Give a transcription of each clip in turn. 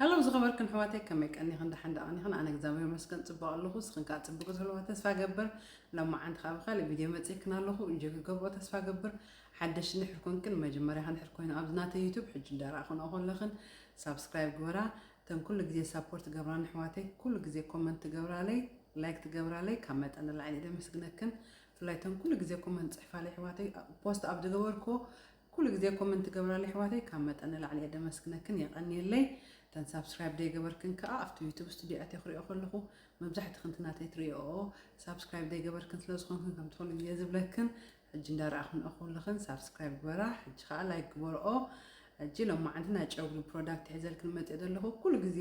ሄሎ ዝኸበርክን ኣሕዋተይ፣ ከመይ ቀኒኽን? ደሓን ዶ ቀኒኽን? ኣነ እግዚኣብሔር ይመስገን ጽቡቕ ኣለኹ። ንስኽን ከኣ ጽቡቕ ትህልዋ ተስፋ ገብር። ሎማዓንቲ ከኣ ብኻልእ ቪድዮ መጺእክን ኣለኹ። እንጆ ክገብሮ ተስፋ ገብር። ሓደሽ እንድሕር ኮንክን፣ መጀመርያ እንድሕር ኮይኑ ኣብዚ ናተይ ዩቱብ ሕጂ እንዳረኣኽንኦ ከለኽን ሳብስክራይብ ግበራ። እተን ኩሉ ግዜ ሳፖርት ትገብራኒ ኣሕዋተይ፣ ኩሉ ግዜ ኮመንት ትገብራለይ፣ ላይክ ትገብራለይ፣ ካብ መጠን ንላዕሊ እየ ደመስግነክን። ብፍላይ እተን ኩሉ ግዜ ኮመንት ጽሕፋለይ ኣሕዋተይ፣ ፖስት ኣብ ዝገበርክዎ ኩሉ ግዜ ኮመንት ትገብራለይ ኣሕዋተይ፣ ካብ መጠን ንላዕሊ እየ ደመስግነክን፣ የቐንየለይ። እተን ሳብስክራይብ ዘይገበርክን ከኣ ኣብቲ ዩቱብ ስቱዲዮ ኣትየ ክሪኦ ከለኹ፣ መብዛሕትኽን እቲ ናተይ ትሪኦ ሳብስክራይብ ዘይገበርክን ስለ ዝኾንክን፣ ከምቲ ኩሉ ግዜ ዝብለክን፣ ሕጂ እንዳረኣኽንኦ ከለኽን ሳብስክራይብ ግበራ፣ ሕጂ ከኣ ላይክ ግበርኦ። ሕጂ ሎማዓንቲ ናይ ጨጉሪ ፕሮዳክት ሒዘልክን መጽየ ዘለኹ። ኩሉ ግዜ፣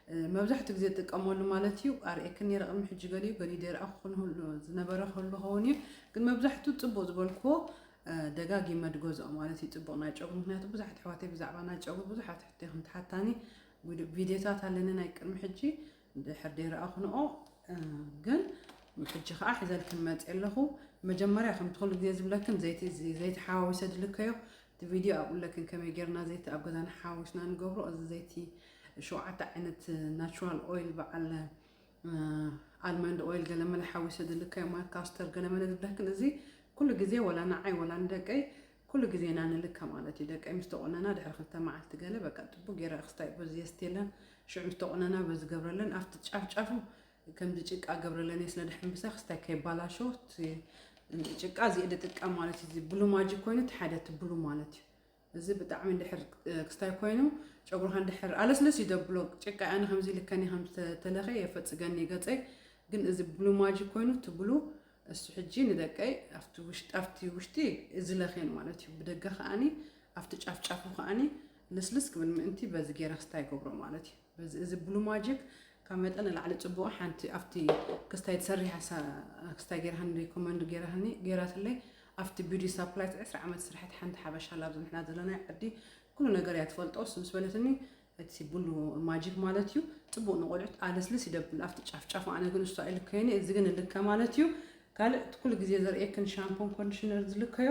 እ፣ መብዛሕትኡ ግዜ ዝጥቀመሉ ማለት እዩ። ኣርእየክን ነይረ ቅድሚ ሕጂ ገሊኡ፣ ገሊኡ ደይረኣኹ ክንህሉ ዝነበረ ክህሉ ኸውን እዩ። ግን መብዛሕትኡ ጽቡቕ ዝበልክዎ፣ እ፣ ደጋጊመ ድገዝኦ ማለት እዩ። ጽቡቕ ናይ ጨጉሪ፣ ምኽንያቱ ብዙሓት ኣሕዋተይ ብዛዕባ ናይ ጨጉሪ ብዙሓት ሕቶይ ከም ትሓታኒ ቪድ-፣ ቪድዮታት ኣለኒ ናይ ቅድሚ ሕጂ፣ ድሕር ደይረኣኹንኦ፣ እ፣ ግን ሕጂ ከኣ ሒዘልክን መጽየ ኣለኹ። መጀመርያ ከምቲ ኩሉ ግዜ ዝብለክን ዘይቲ፣ ዘይቲ ሓዋዊሰ ድልከዮ። እቲ ቪድዮ ኣብኡ ኣለክን ከመይ ጌርና ዘይቲ ኣብ ገዛና ሓዋዊስና ንገብሮ። እዚ ዘይቲ ሸውዓተ ዓይነት ናቹራል ኦይል በዓል፣ እ፣ ኣልመንድ ኦይል ገለመለ ሓዊሰ ድልከዮ፣ ማለት ካስተር ገለመለ ዝብለክን። እዚ ኩሉ ግዜ ወላ ንዓይ ወላ ንደቀይ ኩሉ ግዜ ኢና ንልከ ማለት እዩ። ደቀይ ምስ ተቆነና ድሕሪ ክልተ መዓልቲ ገለ በቃ ጽቡቅ ገይረ ክስታይ በዚ የስትየለን። ሽዑ ምስ ተቆነና በዚ ገብረለን። ኣብቲ ጫፍ ጫፉ ከምዚ ጭቃ ገብረለን እየ፣ ስለ ድሕንብሰ ክስታይ ከይባላሾ። እቲ ጭቃ እዚ እየ ድጥቀም ማለት እዩ። እዚ ብሉ ማጂክ ኮይኑ እቲ ሓደ እቲ ብሉ ማለት እዩ። እዚ ብጣዕሚ እንድሕር፣ እ፣ ክስታይ ኮይኑ ጨጉርኻ እንድሕር ኣለስልስ እዩ ደብሎ። ጭቃ ኣነ ከምዚ ልከኒ ከም ዝተለኸ የፈጽገኒ ገጸይ። ግን እዚ ብሉ ማጂክ ኮይኑ እቲ ብሉ እሱ ሕጂ ንደቀይ ኣብቲ ውሽጢ፣ ኣብቲ ውሽጢ እዚ ለኽየን ማለት እዩ። ብደገ ከኣኒ ኣብቲ ጫፍ ጫፉ ከኣኒ ልስልስ ክብል ምእንቲ በዚ ገይረ ክስታይ ገብሮ ማለት እዩ። በዚ፣ እዚ ብሉ ማጂክ ካብ መጠን ንላዕሊ ጽቡቕ። ሓንቲ ኣብቲ ክስታይ ትሰርሕ ሓሳ-፣ ክስታይ ገይራኒ ሪኮመንድ ገይራኒ፣ ገይራትለይ ኣብቲ ቢዩቲ ሳፕላይ ዕስራ ዓመት ስራሕቲ ሓንቲ ሓበሻ ላብ ዝንሕና ዘለና ዓዲ ኩሉ ነገር እያ ትፈልጦ። እሱ ምስ በለትኒ እቲ ብሉ ማጂክ ማለት እዩ። ጽቡቕ ንቆልዑት ኣለስልስ ይደብል ኣብቲ ጫፍ ጫፉ። ኣነ ግን እሱ ኣይልከየኒ፣ እዚ ግን እልከ ማለት እዩ። ካልእ እቲ ኩሉ ግዜ ዘርእየክን ሻምፖን ኮንዲሽነር ዝልከዮ፣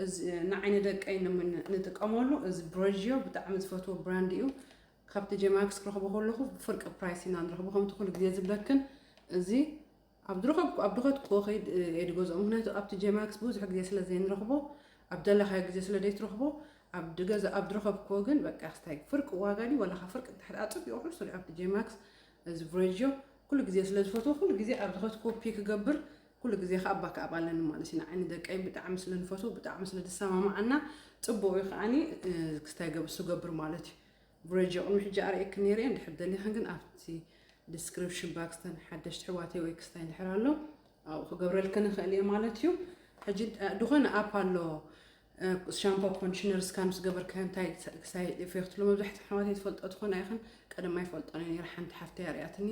እዚ ንዓይ ንደቀይ ንም-፣ ንጥቀመሉ፣ እዚ ብረዥዮ ብጣዕሚ ዝፈትዎ ብራንድ እዩ። ካብቲ ጄማክስ ክረኽቦ ከለኹ ብፍርቂ ፕራይስ ኢና ንረኽቦ። ከምቲ ኩሉ ግዜ ዝብለክን፣ እዚ ኣብ ዝረኸብኩ፣ ኣብ ድኸትኩዎ ከይድ፣ እ፣ እየ ዝገዝኦ። ምኽንያቱ ኣብቲ ጄማክስ ብዙሕ ግዜ ስለ ዘይንረኽቦ፣ ኣብ ደለኻዮ ግዜ ስለ ዘይትረኽቦ፣ ኣብ ድገዛ-፣ ኣብ ዝረኸብኩዎ ግን በቃ ክስታይ ፍርቂ ዋጋ ድዩ፣ ዋላ ኸ ፍርቂ ታሕቲ ኣጽቢቑ ሕሱር እዩ። ኣብቲ ጄማክስ እዚ ብረጅዮ ኩሉ ግዜ ስለ ዝፈትዎ፣ ኩሉ ግዜ ኣብ ዝኸትኩዎ ፒክ ክገብር፣ ኩሉ ግዜ ከኣ ባክ ኣፕ ኣለኒ ማለት እዩ። ንዓይን ደቀይን ብጣዕሚ ስለ ንፈትዎ፣ ብጣዕሚ ስለ ዝሰማማዓና፣ ጽቡቕ እዩ ከኣኒ፣ እ፣ ክስታይ ገብ-፣ ዝገብር ማለት እዩ። ብረጅዮ ቅድሚ ሕጂ ኣርእየክን ነይረ እየ፣ እንድሕር ደሊኽን ግን ኣብቲ ዲስክሪፕሽን ባክስ ተን ሓደሽቲ ኣሕዋተይ ወይ ክስታይ እንድሕር ኣሎ፣ ኣብኡ ክገብረልክን እኽእል እየ ማለት እዩ። ሕጂ፣ እ፣ ዝኾነ ኣፕ ኣሎ፣ እ፣ ሻምፖ ኮንዲሽነር ስካን ምስ ገበርካዮ እንታይ ሳይድ ኢፌክት ኣሎ? መብዛሕትኡ ኣሕዋተይ ትፈልጦ ትኾና ኢኽን፣ ቀደም ኣይፈልጦን እየ ነይረ። ሓንቲ ሓፍተይ ኣርእያትኒ፣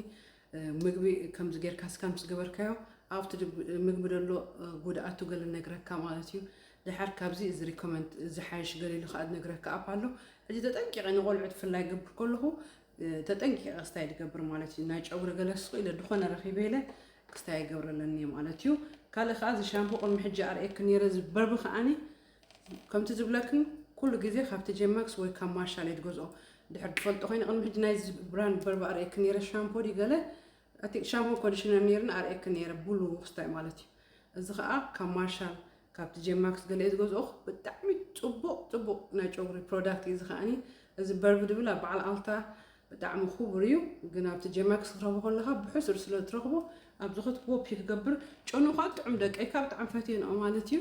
እ፣ ምግቢ ከምዚ ጌርካ ስካን ምስ ገበርካዮ ኣብቲ ድግ-፣ ምግቢ ዘሎ፣ እ፣ ጉድኣቱ ገለ ነግረካ ማለት እዩ። ድሓር ካብዚ እዚ ሪኮመንድ ዝሓይሽ ገለ ኢሉ ከኣ ዝነግረካ ኣፕ ኣሎ። ሕጂ ተጠንቂቐ ንቆልዑ ብፍላይ ክገብር ከለኹ፣ እ፣ ተጠንቂቐ ክስታይ ዝገብር ማለት እዩ። ናይ ጨጉሪ ገለ ስቕ ኢለ ዝኾነ ረኺበ ኢለ ክስታይ ይገብረለኒ እየ ማለት እዩ። ካልእ ከኣ እዚ ሻምፖ ቅድሚ ሕጂ ኣርእየክን ነይረ፣ እዚ በርቢ ከኣኒ ከምቲ ዝብለክን ኩሉ ግዜ ካብቲ ጄማክስ ወይ ካብ ማርሻል እየ ዝገዝኦ። ድሕር ትፈልጦ ኮይነ ቅድሚ ሕጂ ናይዚ ብራንድ በርቢ ኣርእየክን ነይረ፣ ሻምፖ ድዩ ገለ፣ እቲ ሻምፖ ኮንዲሽነር ነይርኒ ኣርእየክን ነይረ፣ ብሉ ክስታይ ማለት እዩ። እዚ ከኣ ካብ ማርሻል፣ ካብቲ ጄማክስ ገለ እየ ዝገዝኦ። ብጣዕሚ ጽቡቕ፣ ጽቡቕ ናይ ጨጉሪ ፕሮዳክት እዩ። እዚ ከኣኒ፣ እዚ በርቢ ድብል ኣብ በዓል ኣልታ ብጣዕሚ ክቡር እዩ። ግን ኣብቲ ጄማክስ ክትረኽቦ ከለኻ ብሕሱር ስለ ትረኽቦ፣ ኣብ ዝኸትክዎ ፒክ ገብር። ጨኑ ከኣ ጥዑም ደቀይ ከኣ ብጣዕሚ ፈትየንኦ ማለት እዩ።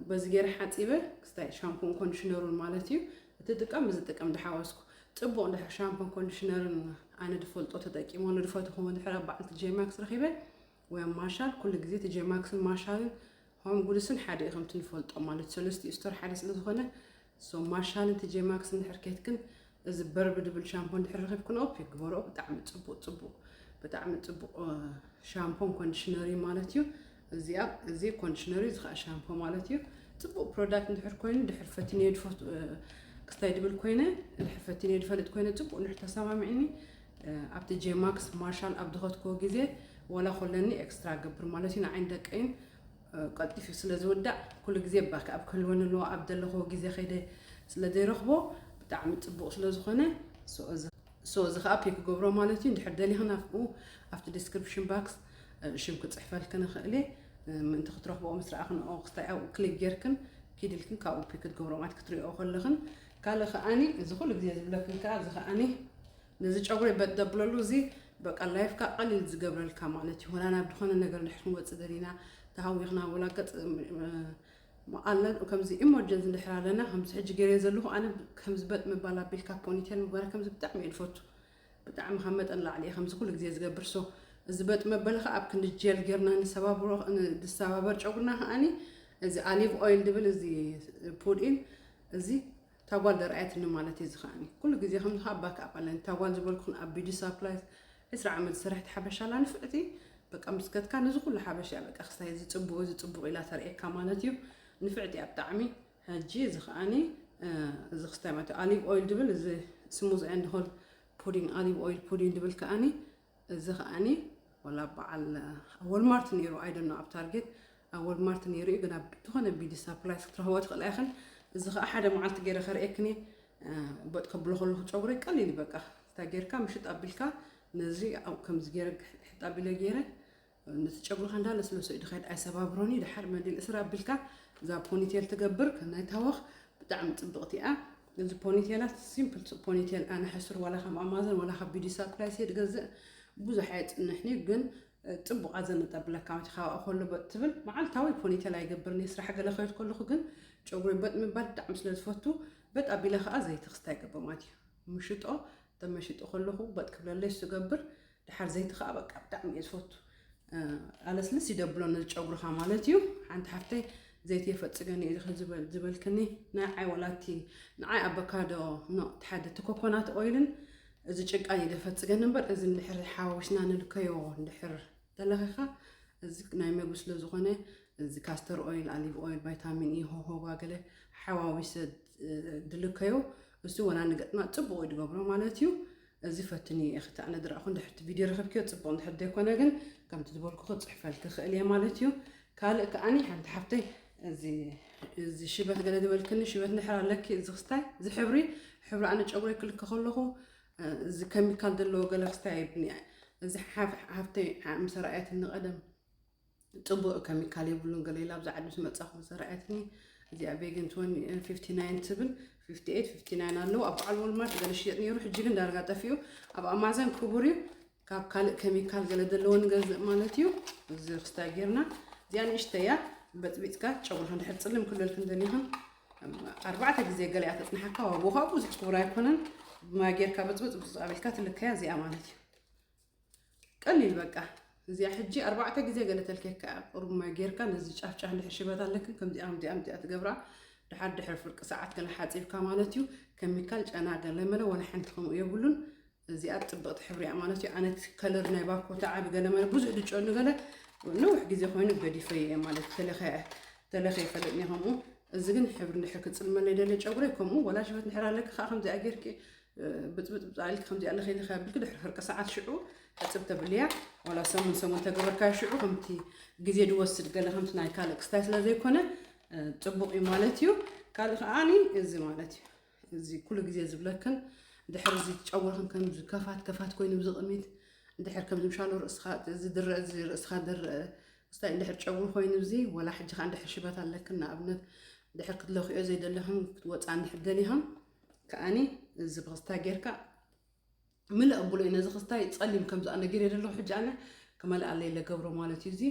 በዚ ገይረ ሓጺበ፣ ክስታይ ሻምፖን ኮንዲሽነሩን ማለት እዩ። እቲ ጥቀም፣ እዚ ጥቀም ዝሓወስኩ። ጽቡቕ እንድሕር ሻምፖን ኮንዲሽነርን ኣነ ዝፈልጦ ተጠቂመሉ ዝፈትኹዎ እንድሕር ኣብ በዓልቲ ጄማክስ ረኺበ፣ ወይ ኣብ ማርሻል፣ ኩሉ ግዜ እቲ ጄማክስን ማርሻልን ሆም ጉድስን ሓደ እዩ፣ ከምቲ ንፈልጦ ማለት እዩ። ሰለስቲኡ ስቶር ሓደ ስለ ዝኾነ፣ ሶ ማርሻልን ቲ ጄ ማክስ እንድሕር ኬትክን፣ እዚ በርብ ድብል ሻምፖ እንድሕር ረኺብክንኦ፣ ፒክ ግበርኦ። ብጣዕሚ ጽቡቕ፣ ጽቡቕ፣ ብጣዕሚ ጽቡቕ፣ እ፣ ሻምፖን ኮንዲሽነር እዩ ማለት እዩ። እዚኣ፣ እዚ ኮንዲሽነር እዩ፣ እዚ ኸኣ ሻምፖ ማለት እዩ። ጽቡቕ ፕሮዳክት እንድሕር ኮይኑ፣ ድሕር ፈቲነዮ ድፈት-፣ እ፣ ክስታይ ድብል ኮይነ፣ ድሕር ፈቲነዮ ድፈልጥ ኮይነ፣ ጽቡቕ እንድሕር ተሰማሚዕኒ፣ እ፣ ኣብቲ ጄ ማክስ ማርሻል ኣብ ድኸትክዎ ግዜ፣ ዋላ ኮለኒ ኤክስትራ ገብር ማለት እዩ። ንዓይን ደቀይን፣ እ፣ ቀልጢፉ ስለ ዝውዳእ፣ ኩሉ ግዜ ባክ ኣብ ክህልወኒ ኣለዎ። ኣብ ዘለኽዎ ግዜ ከይደ ስለ ዘይረኽቦ፣ ብጣዕሚ ጽቡቕ ስለ ዝኾነ፣ ሶ፣ እዚ So እዚ ከዓ ፒክ ክገብሮ ማለት እዩ። እንድሕር ደሊኽን ኣብኡ ኣብቲ ዲስክሪፕሽን ባክስ ሽም ክፅሕፈልክን እኽእል እየ። ምእንቲ ክትረኽብኦ ምስ ረኣኽን ኦ ክስታይ ኣብኡ ክሊክ ጌርክን ኪድልክን ካብኡ ፒክ ክትገብሮ ማለት ክትሪኦ ከለኽን። ካልእ ከዓኒ እዚ ኩሉ ግዜ ዝብለክን ከዓ እዚ ከዓኒ ነዚ ጨጉሪ በጥ ደብለሉ እዚ በቃ ላይፍካ ቀሊል ዝገብረልካ ማለት እዩ። ወላ ናብ ዝኾነ ነገር እንድሕር ክንወፅእ ደሊና ተሃዊኽና ወላ ገፅ ኣለ ከምዚ ኢመርጀንሲ እንድሕር ኣለና ከምዚ ሕጂ ገይረ ዘለኹ ኣነ ከምዚ በጥ ምባል ኣቢልካ ፖኒቴል ምግባር ከምዚ ብጣዕሚ እየ ዝፈቱ። ብጣዕሚ ካብ መጠን ላዕሊ እየ ከምዚ ኩሉ ግዜ ዝገብር። So እዚ በጥ መበሊ ከዓ ኣብ ክንዲ ጀል ጌርና ንሰባብሮ ንሰባበር ጨጉርና ከዓኒ እዚ ኣሊቭ ኦይል ድብል እዚ ፑድ ኢን እዚ ታጓል ደርኣየትኒ ማለት እዩ። እዚ ከዓኒ ኩሉ ግዜ ከምዚ ከዓ ባክ ኣፕ ኣለኒ። ታጓል ዝበልኩን ኣብ ቢዲ ሳፕላይ ዕስራ ዓመት ዝሰርሕቲ ሓበሻ ኣላ ንፍዕቲ በቃ ምስከትካ ነዚ ኩሉ ሓበሻ እያ በቃ ክስታይ እዚ ፅቡቅ እዚ ፅቡቅ ኢላ ተርእየካ ማለት እዩ። ንፍዕቲ እያ ብጣዕሚ። ሕጂ እዚ ከዓኒ እዚ ክስታይ ማለት ኣሊቭ ኦይል ድብል እዚ ስሙዝ ኤንድ ሆል ፑዲንግ ኣሊቭ ኦይል ፑዲንግ ድብል ከዓኒ እዚ ከዓኒ ወላ በዓል ወልማርት ነይሩ ኣይደኖ ኣብ ታርጌት ኣብ ወልማርት ነይሩ እዩ። ግን ኣብ ዝኾነ ቢዲ ሳፕላይስ ክትረኽቦ ትኽእላ ኢኽን። እዚ ከዓ ሓደ መዓልቲ ገይረ ከርእየክን እየ። በጥ ከብሎ ከለኹ ጨጉረይ ቀሊል እዩ በቃ። እንታይ ጌርካ ምሽጥ ኣቢልካ ነዚ ከምዚ ገይረ ሕጥ ኣቢለ ገይረ ነቲ ጨጉርኻ እንዳለስለሶ እዩ ድኸይድ ኣይሰባብሮን እዩ። ድሓር መዲል እስር ኣቢልካ እዛ ፖኒቴል ትገብር ከናይ ታወኽ ብጣዕሚ ፅብቕቲ እያ። እዚ ፖኒቴላት ሲምፕል ፖኒቴል ኣነ ሕሱር ዋላ ካብ ኣማዘን ዋላ ካብ ቢዲ ሳፕላይስ እየ ድገዝእ ብዙሕ ኣየፅንሕን እዩ ግን ፅቡቕ ኣዘንጥ ኣብለካ ማለት ካብኣ ከሎ በጥ ትብል መዓልታዊ ፖኒቴል ኣይገብርን እየ ስራሕ ገለ ከይድ ከለኹ ግን ጨጉሪ በጥ ምባል ብጣዕሚ ስለ ዝፈቱ በጥ ኣቢለ ከዓ ዘይቲ ክስታይ ይገብር ማለት እዩ። ምሽጦ ተመሽጦ ከለኹ በጥ ክብለለይ ዝገብር ድሓር ዘይቲ ከዓ በቃ ብጣዕሚ እየ ዝፈቱ። ኣለስልስ ይደብሎ ነዚ ጨጉርኻ ማለት እዩ። ሓንቲ ሓፍተይ ዘይቲ የፈፅገኒ እዩ ዝበልክኒ ንዓይ ወላቲ ንዓይ ኣበካዶ ኖ ሓደ እቲ ኮኮናት ኦይልን እዚ ጭቃን እዩ ደፈፅገኒ እምበር እዚ እንድሕር ሓዋዊስና ንልከዮ እንድሕር ተለኺኻ እዚ ናይ መግቢ ስለ ዝኾነ እዚ ካስተር ኦይል ኣሊቭ ኦይል ቫይታሚን ኢ ሆሆባ ገለ ሓዋዊሰ ድልከዮ እሱ ወላ ንገጥና ፅቡቅ እዩ ድገብሮ ማለት እዩ። እዚ ፈትኒ እየ ክተዕነ ድረእኹ እንድሕርቲ ቪድዮ ረኽብክዮ ፅቡቅ እንድሕር ዘይኮነ ግን ከምቲ ዝበልኩ ክፅሕፈልኪ ክእል እየ ማለት እዩ። ካልእ ከዓኒ ሓንቲ ሓፍተይ እዚ ሽበት ገለ ዝበልክኒ ሽበት እንድሕር ኣለኪ እዚ ክስታይ እዚ ሕብሪ ሕብሪ ኣነ ጨጉረይ ክልከ ከለኹ እዚ ከሚካል ዘለዎ ገለ ክስታይ ኣይብኒ እዚ ሓፍተይ ምስ ረኣየትኒ ቀደም ፅቡቅ ከሚካል የብሉን ገለ ኢላ ኣብዚ ዓዲ ምስ መፃኹ ምስ ረኣየትኒ እዚኣ ቬገን ፊፍቲ ናይን ትብል ፊፍቲ ኤይት ፊፍቲ ናይን ኣለዉ ኣብ በዓል ወልማርት ገለ ሽየጥ ነይሩ ሕጂ ግን ዳርጋ ጠፊኡ ኣብ ኣማዘን ክቡር እዩ ካብ ካልእ ከሚካል ገለ ዘለዎ ንገዝእ ማለት እዩ እዚ ክስታይ ጌርና እዚኣ ንእሽተያ በፅቢፅካ ጨጉርካ እንድሕር ፅልም ክብለልክን ደሊኽን ኣርባዕተ ግዜ ገለ እያ ተፅንሓካ ዋግኡ ከዓ ብዙሕ ክቡር ኣይኮነን ብማይ ጌርካ በፅብፅ ብፅብፅ ኣቢልካ ትልከያ እዚኣ ማለት እዩ ቀሊል በቃ እዚኣ ሕጂ ኣርባዕተ ግዜ ገለ ተልኬካ ቁሩብ ማይ ጌርካ ነዚ ጫፍ ጫፍ እንድሕር ሽበት ኣለክን ከምዚኣ ከምዚኣ ከምዚኣ ትገብራ ድሓር ድሕሪ ፍርቂ ሰዓት ገለ ሓፂብካ ማለት እዩ ከሚካል ጨና ገለ መለ ወላ ሓንቲ ከምኡ የብሉን እዚኣ ፅብቕቲ ሕብሪ እያ ማለት እዩ ኣነት ከለር ናይ ባኮታ ዓቢ ገለ መለ ብዙሕ ድጨኑ ገለ ነዊሕ ግዜ ኮይኑ ገዲፈ እየ ማለት ተለኸ ተለኸ ይፈልጥኒ ከምኡ እዚ ግን ሕብሪ እንድሕር ክፅልመለይ ደለ ጨጉረይ ከምኡ ወላ ሽበት እንድሕር ኣለኪ ከዓ ከምዚኣ ጌርኪ ብፅብፅብፃ ኢልኪ ከምዚኣ ለኸይልኸ ኣቢልኪ ድሕሪ ፍርቂ ሰዓት ሽዑ ሕፅብ ተብልያ ዋላ ሰሙን ሰሙን ተገበርካዮ ሽዑ ከምቲ ግዜ ድወስድ ገለ ከምቲ ናይ ካልእ ክስታይ ስለ ዘይኮነ ፅቡቕ እዩ ማለት እዩ ካልእ ከዓኒ እዚ ማለት እዩ እዚ ኩሉ ግዜ ዝብለክን ድሕር እዚ ጨጉርክን ከምዚ ከፋት ከፋት ኮይኑ እዚ ቅድሚት ድሕር ከምዚ ምሻሎ ርእስኻ እዚ ድረ እዚ ርእስኻ ድረ ክስታይ እንድሕር ጨጉሪ ኮይኑ እዚ ወላ ሕጂ ከዓ እንድሕር ሽበት ኣለክን ንኣብነት ድሕር ክትለኽዮ ዘይደለኽን ክትወፃ እንድሕር ደሊኽን ከዓኒ እዚ ብክስታ ጌርካ ምልእ ኣብሎ እዩ ነዚ ክስታይ ፀሊም ከምዚ ኣነ ገይረ ዘለኹ ሕጂ ኣነ ክመልእ ኣለይ ለገብሮ ማለት እዩ እዚ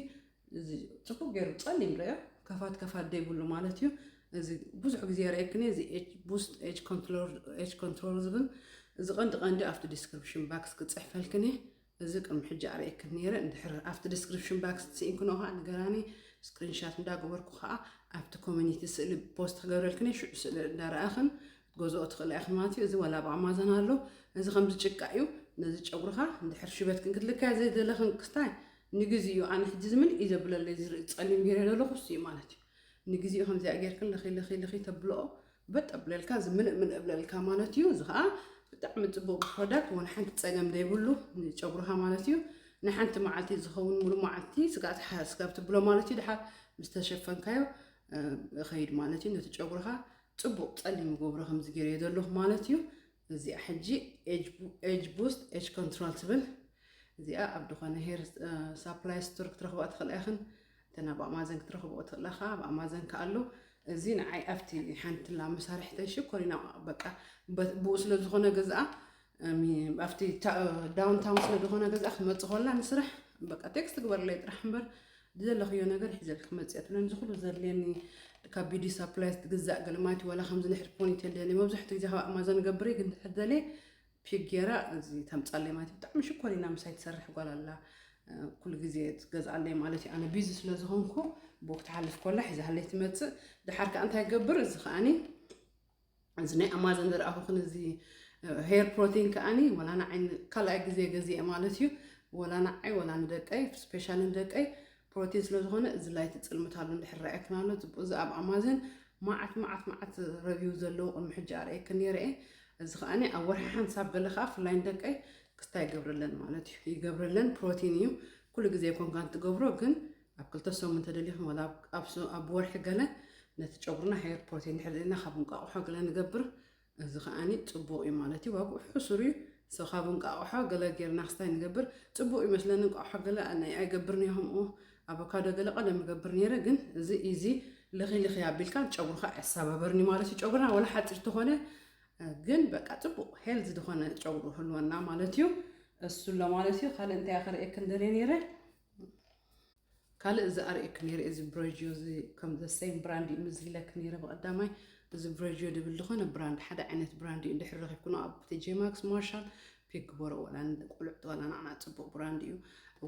እዚ ፅቡቅ ገይሩ ፀሊም ረዮ ከፋት ከፋት ደይብሉ ማለት እዩ እዚ ብዙሕ ግዜ ረእክኒ እዚ ቡስት ኤጅ ኮንትሮል ዝብል እዚ ቀንዲ ቀንዲ ኣብቲ ዲስክሪፕሽን ባክስ ክፅሕፈልክኒ እዚ ቅድሚ ሕጂ ኣርእየክን ነይረ እንድሕር ኣብቲ ዲስክሪፕሽን ባክስ ስኢንክኖ ከዓ ንገራኒ ስክሪንሻት እንዳገበርኩ ከዓ ኣብቲ ኮሚኒቲ ስእሊ ፖስት ክገብረልክን ሽዑ ስእሊ እንዳረኣኽን ገዝኦ ትኽእላ ኢኽን ማለት እዩ እዚ ዋላ ኣብ ኣማዘን ኣሎ እዚ ከምዚ ጭቃ እዩ ነዚ ጨጉርኻ እንድሕር ሽበትክን ክትልካያ ዘይደለኽን ክስታይ ንግዜ እዩ ኣነ ሕጂ ዝምልእ እዩ ዘብለለይ ዝርኢ ፀሊም ገይረ ዘለኹ እሱ እዩ ማለት እዩ ንግዜኡ ከምዚኣ ጌርክን ልኺ ልኺ ልኺ ተብልኦ በጥ ኣብለልካ እዚ ምልእ ምልእ ኣብለልካ ማለት እዩ እዚ ከዓ ብጣዕሚ ፅቡቅ ፕሮዳክት ወላ ሓንቲ ፀገም ዘይብሉ ንጨጉርኻ ማለት እዩ ንሓንቲ መዓልቲ ዝኸውን ሙሉ መዓልቲ ስጋብ ትብሎ ማለት እዩ ድሓር ምስ ተሸፈንካዮ ኸይድ ማለት እዩ ነቲ ጨጉርኻ ፅቡቅ ፀሊም ይገብሮ ከምዚ ገይረ ዘለኹ ማለት እዩ እዚኣ ሕጂ age boost age control ትብል። እዚኣ ኣብ ዝኾነ hair supply store ክትረኽቦ ትኽእላ ኢኽን። እተን ኣብ ኣማዘን ክትረኽቦ ትኽእላ ኢኻ። ኣብ ኣማዘን ከኣሉ። እዚ ንዓይ ኣብቲ ሓንትላ መሳርሕተይ ሽኮሪና በቃ ብኡ ስለ ዝኾነ ገዝኣ ኣብቲ downtown ስለ ዝኾነ ገዝኣ ክትመጽእ ከላ ንስራሕ በቃ text ግበርለይ ጥራሕ እምበር ዝደለኽዮ ነገር ሒዘልክ ክመጽእ ትብለኒ። ዝኹሉ ዘድልየኒ ካብ beauty supplies ትግዛእ ገለ ማለት እዩ። ዋላ ከምዚ ንድሕር ponytail ደልየ መብዛሕትኡ ግዜ ካብ ኣማዘን እገብር እየ፣ ግን ድሕር ደልየ ፒክ ጌራ እዚ ተምጻለይ ማለት እዩ። ብጣዕሚ ሽኮሪና ምሳይ ትሰርሕ ጓል ኣላ። ኩሉ ግዜ ትገዝኣለይ ማለት እዩ። ኣነ busy ስለ ዝኾንኩ ብኡ ክትሓልፍ ኮላ ሒዛለይ ትመጽእ። ድሓር ከኣ እንታይ ገብር እዚ ከኣኒ እዚ ናይ ኣማዘን ዝረኣኹኽን እዚ hair protein ከኣኒ ወላ ንዓይ ካልኣይ ግዜ ገዚኤ ማለት እዩ። ወላ ንዓይ ወላ ንደቀይ specially ንደቀይ ፕሮቲን ስለ ዝኾነ እዚ ላይት ይጽልምት ኣሎ እንድሕር ረኣየክን ኣሎ ጽቡቅ። እዚ ኣብ ኣማዘን መዓት መዓት መዓት review ዘለዎ ቅድሚ ሕጂ ኣርእየክን ነይረ እየ። እዚ ከኣኒ ኣብ ወርሒ ሓንሳብ ገለ ከኣ ፍላይ ንደቀይ ክስታይ ይገብረለን ማለት እዩ። ይገብረለን ፕሮቲን እዩ። ኩሉ ግዜ ኮንካ እንትገብሮ ግን ኣብ ክልተ ሰሙን ተደሊኹም ወላ ኣብ ወርሒ ገለ ነቲ ጨጉርና hair protein ድሕር ደሊና ካብ እንቋቑሖ ገለ ንገብር። እዚ ከኣኒ ጽቡቕ እዩ ማለት እዩ። ዋግኡ ሕሱር እዩ። So ካብ እንቋቑሖ ገለ ጌርና ክስታይ ንገብር። ጽቡቕ ይመስለኒ እንቋቑሖ ገለ ኣይገብርን እየ ከምኡ። ኣቮካዶ ገለ ቀደም እገብር ነይረ፣ ግን እዚ easy ልኺ ልኺ ኣቢልካ ጨጉርኻ ኣየሳባበርን እዩ ማለት እዩ። ጨጉርና ወላ ሓጺር ተኾነ ግን በቃ ጽቡቕ healthy ዝኾነ ጨጉሪ ህልወና ማለት እዩ። እሱ ኣሎ ማለት እዩ። ካልእ እንታይ ክርእየክን ደልየ ነይረ? ካልእ እዚ ኣርእየክ ነይረ እዚ ብረጅዮ እዚ ከም the same brand እዩ ምዝለክ ነይረ ብቐዳማይ። እዚ ብረጅዮ ድብል ዝኾነ brand ሓደ ዓይነት brand እዩ። እንድሕር ረኺብኩኖ ኣብ ቲጄ ማክስ ማርሻል ፒክ ግበሮ። ወላ ቆልዑ ወላ ንዓና ጽቡቕ brand እዩ።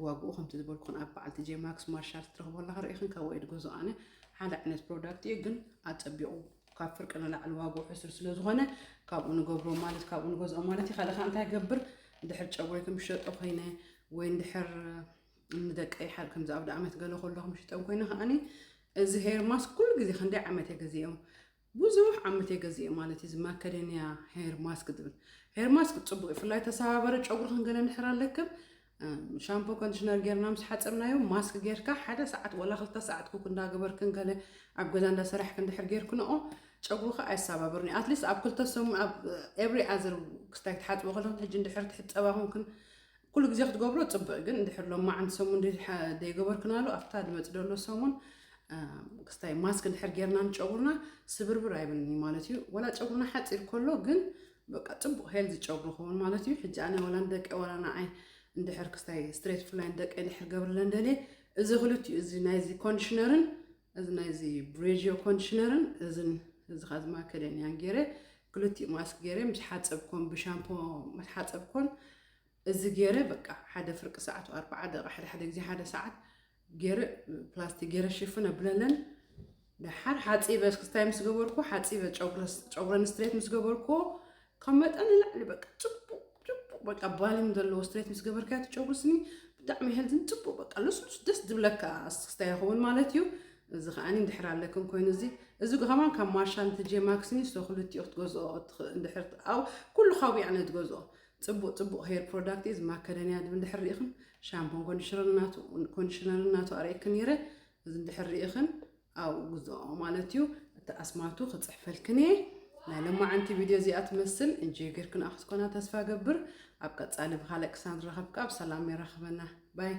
ዋግኡ ከምቲ ዝበልኩን ኣብ በዓል ቲጄ ማክስ ማርሻል ትረኽቦ ኣለኻ ርኢኽን ካብ ወይ ድገዝኦ ኣነ ሓደ ዓይነት product እዩ፣ ግን ኣጸቢቑ ካብ ፍርቂ ንላዕሊ ዋግኡ ሕሱር ስለ ዝኾነ ካብኡ ንገብሮ ማለት ካብኡ ንገዝኦ ማለት እዩ። ካልእ ከዓ እንታይ ገብር እንድሕር ጨጉረይ ከም ሸጦ ኮይነ ወይ እንድሕር ንደቀይ ሓር ከምዚ ኣብ ዓመት ገለ ከሎ ከም ሽጠን ኮይነ ከዓኒ እዚ hair mask ኩሉ ግዜ ክንደይ ዓመት እየ ገዚኦም ብዙሕ ዓመት እየ ገዚኦም ማለት እዩ። እዚ ማከደንያ hair mask ዝብል hair mask ጽቡቅ እዩ። ፍላይ ተሰባበረ ጨጉሪ ክንገለ እንድሕር ኣለክም ሻምፖ ኮንዲሽነር ጌርና ምስ ሓጸብናዮ ማስክ ጌርካ ሓደ ሰዓት ወላ ክልተ ሰዓት ኩክ እንዳገበርክን ገለ ኣብ ገዛ እንዳሰራሕክ እንድሕር ጌርክንኦ ጨጉርካ ኣይሰባበርን እዩ። ኣትሊስት ኣብ ክልተ ሰሙን ኣብ every other ክስታይ ክትሓጽቦ ከለክን ሕጂ እንድሕር ትሕጸባ ኮንክን ኩሉ ግዜ ክትገብሮ ጽቡቅ ግን እንድሕር ሎማዓንቲ ሰሙን ዘይገበርክናሉ ኣብታ ዝመጽእ ዘሎ ሰሙን ክስታይ ማስክ እንድሕር ጌርና ንጨጉርና ስብርብር ኣይብልን እዩ ማለት እዩ። ወላ ጨጉርና ሓጺር ከሎ ግን በቃ ጽቡቅ healthy ጨጉሪ ክኸውን ማለት እዩ። ሕጂ ኣነ ወላ ንደቀ ወላ ንዓይ እንድሕር ክስታይ straight ፍላይ ንደቀ እንድሕር ገብርለን ደልየ እዚ ክልቲኡ እዚ ናይዚ ኮንዲሽነርን እዚ ናይዚ ብሬጅዮ ኮንዲሽነርን እዝን እዚ ካዚ ማከደንያን ገይረ ክልቲኡ ማስክ ገይረ ምስ ሓጸብኮን ብሻምፖ ምስ ሓጸብኮን እዚ ገይረ በቃ ሓደ ፍርቂ ሰዓት ኣርባዓ ደቂቃ ሓደ ሓደ ግዜ ሓደ ሰዓት ገይረ ፕላስቲክ ገይረ ሽፍን ኣብለለን። ደሓር ሓፂበ ክስታይ ምስ ገበርኩ ሓፂበ ጨጉረን ስትሬት ምስ ገበርኩ ካብ መጠን ንላዕሊ በቃ ፅቡቅ ፅቡቅ በቃ ባሊም ዘለዎ ስትሬት ምስ ገበርካዮ እቲ ጨጉሪ ስኒ ብጣዕሚ ሄልዝን ፅቡቅ በቃ ልስሉስ ደስ ዝብለካ ክስታይ ይኸውን ማለት እዩ። እዚ ከዓኒ እንድሕር ኣለክን ኮይኑ እዚ እዚ ከማን ካብ ማርሻል ትጄ ማክስኒ ሶ ክልቲኡ ክትገዝኦ እንድሕር ኩሉ ካውያ ኣነ ትገዝኦ ጽቡቕ ጽቡቕ ሄር ፕሮዳክት እዩ። እዚ ማከደንያ ድብል እንድሕር ርኢኽን ሻምፖን ኮንዲሽነርን ናቱ ኣርእየክን ነይረ። እዚ እንድሕር ርኢኽን ኣብኡ ግዝኦ ማለት እዩ። እቲ ኣስማቱ ክጽሕፈልክን እየ። ናይ ሎማዓንቲ ቪድዮ እዚኣ ትመስል እንጆይ ጌርክን ኣኽትኮና ተስፋ ገብር። ኣብ ቀጻሊ ብኻልእ ክሳብ ንራኸብ ካብ ሰላም የራኽበና ባይ።